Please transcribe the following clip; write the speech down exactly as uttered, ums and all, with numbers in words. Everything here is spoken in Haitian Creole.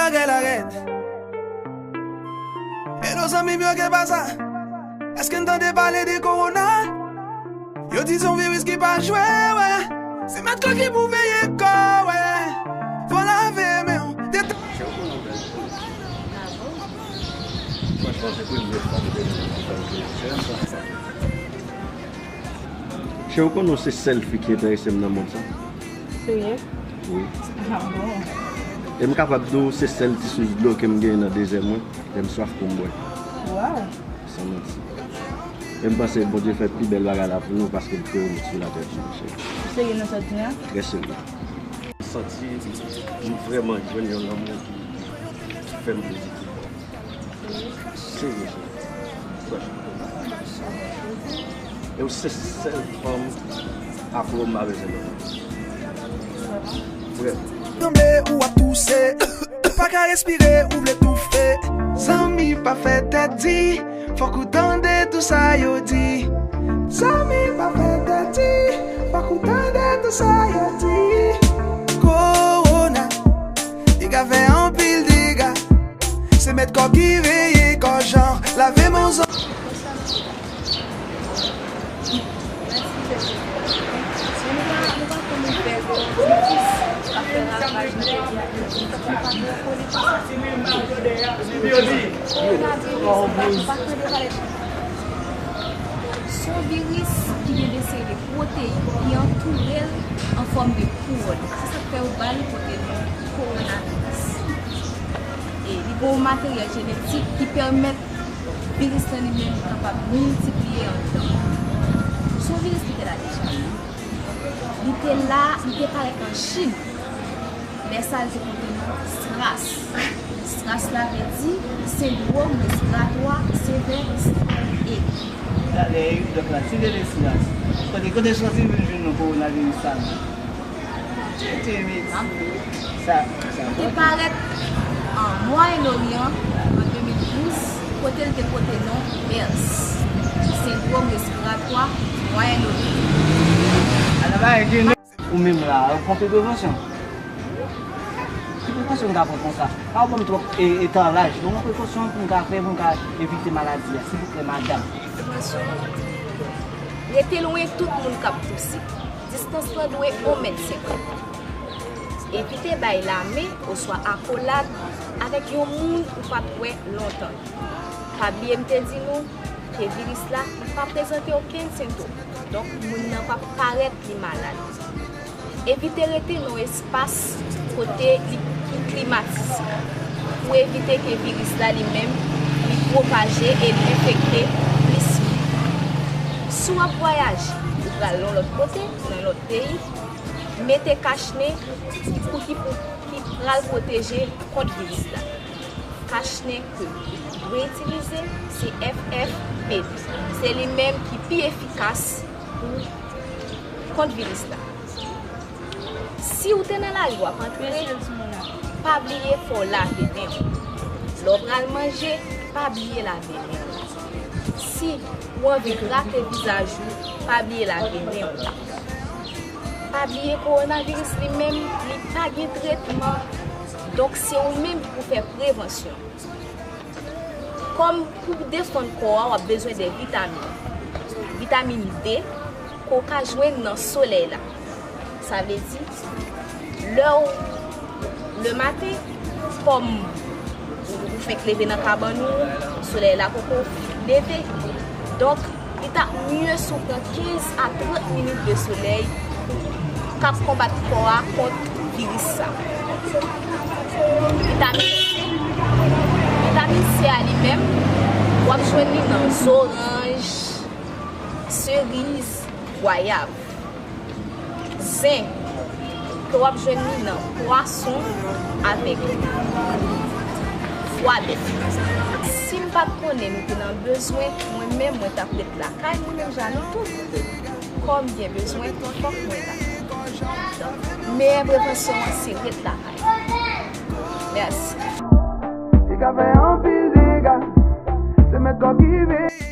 Lagèt, lagèt. Hello zanmi m yo, ke pasa? Èske n tande pale de kowona? Yo di se yon viris ki pa jwe, wè. Se mèt kò ki pou veye kò, wè. Fò lave men w. Franchman, se premye fwa m te vin nan Cheri, ou konnen w se sèl fi ki enterese m nan mond sa? Serye? Wi. Ah bon? E m kapab di w se sèl ti sous dlo ke m genyen nan dezè mwen, lè m swaf pou m bwè. Waw! San manti. E m panse Bondye fè pi bèl bagay la pou nou paske l kreye nou sou latè tou, cheri. Ou serye nan sa w di a? Trè serye. M santi m vrèman jwenn yon lanmou ki, ki fè m plezi. Serye, serye. Franchman. E w se sèl fanm afro m pa bezwen lòt. Vrèman. Sanble ou ap touse. Ou pa ka respire, ou vle toufe. Zanmi, pa fè tèt di. Fòk ou tande tou sa yo di. Zanmi, pa fè tèt di. Fòk ou tande tou sa yo di. Kowona, li ka fè anpil dega. Se mèt kò ki veye kò jan, lave men w zò. Se yon viris ki gen de seri de pwoteyin ki antoure l an fòm de kouwòn. Se sa k fè yo ba l pote non kowonaviris. E li gen yon materyèl jenetik ki pèmèt viris lan li menm kapab miltipliye anndan. Se yon viris ki te la deja. Li te la, li te parèt an Chin. Lè sa a, li te pote non SRAS. SRAS la vle di Sendwòm Respiratwa Sevè Egi. Talè, dòk la tire le SRAS. Kote, kote SRAS vin jwenn non kowonaviris sa? Tete, meti. Sa, sa. Li te parèt an Mwayen Oryan an de mil douz, kote l te pote non MERS, Sendwòm Respiratwa Mwayen Oryan. Ala bagay gen non. Ou menm la, ou pran prevansyon. Ki prevansyon m ka pran konsa? Pa ban m twòp e, etalaj. Ban m prevansyon pou m ka fè, pou m ka evite maladi a, silvouplè, madanm. Prevansyon. Rete lwen tout moun k ap touse. Distans lan dwe yon mèt senkant. Evite bay lamen oswa akolad avèk yon moun ou pa t wè lontan. Pa bliye m te di nou ke viris la, li pa prezante okenn sentòm. Donk, moun nan p ap parèt li malad. Evite rete nan yon espas kote li ki klimatize pou evite ke viris la li menm li pwopaje e li enfekte plis moun. Si w ap vwayaje, ou pral yon lòt kote, nan lòt peyi, mete kach nen pou ki, pou ki pral pwoteje kont viris la. Kach nen ke ou dwe itilize se F F P deux. Se li menm ki pi efikas pou kont viris la. Si w te nan lari w ap antre, pa bliye fò w lave men w. Lè w pral manje, pa bliye lave men w. Si ou anvi grate vizaj ou, pa bliye lave men w. Pa bliye kowonaviris li menm, li pa gen tretman. Donk, se ou menm ki pou fè prevansyon. Kòm pou defann kò a, w ap bezwen de vitamin. Vitamin D, ke w ka jwenn nan solèy la. Sa vle di, lè w, lematen, kòm ou, ou fenk leve nan kabann ou, solèy la poko leve. Donk, li t ap mye si w pran kenz a trant minit de solèy k ap konbat kò a kont viris sa. Vitamin C, vitamin C a li menm, w ap jwenn li nan zoranj, seriz, gwayav. Zen, ke w ap jwenn li nan pwason avèk fwa bèf. Si m pa t konnen nou te nan bezwen, mwen menm, mwen t ap ret lakay mwen menm jan nou tout. Kòm gen bezwen, fòk mwen la. Donk, meyè prevansyon an se ret lakay. Mèsi. Li ka fè anpil dega. Se mèt kò ki veye.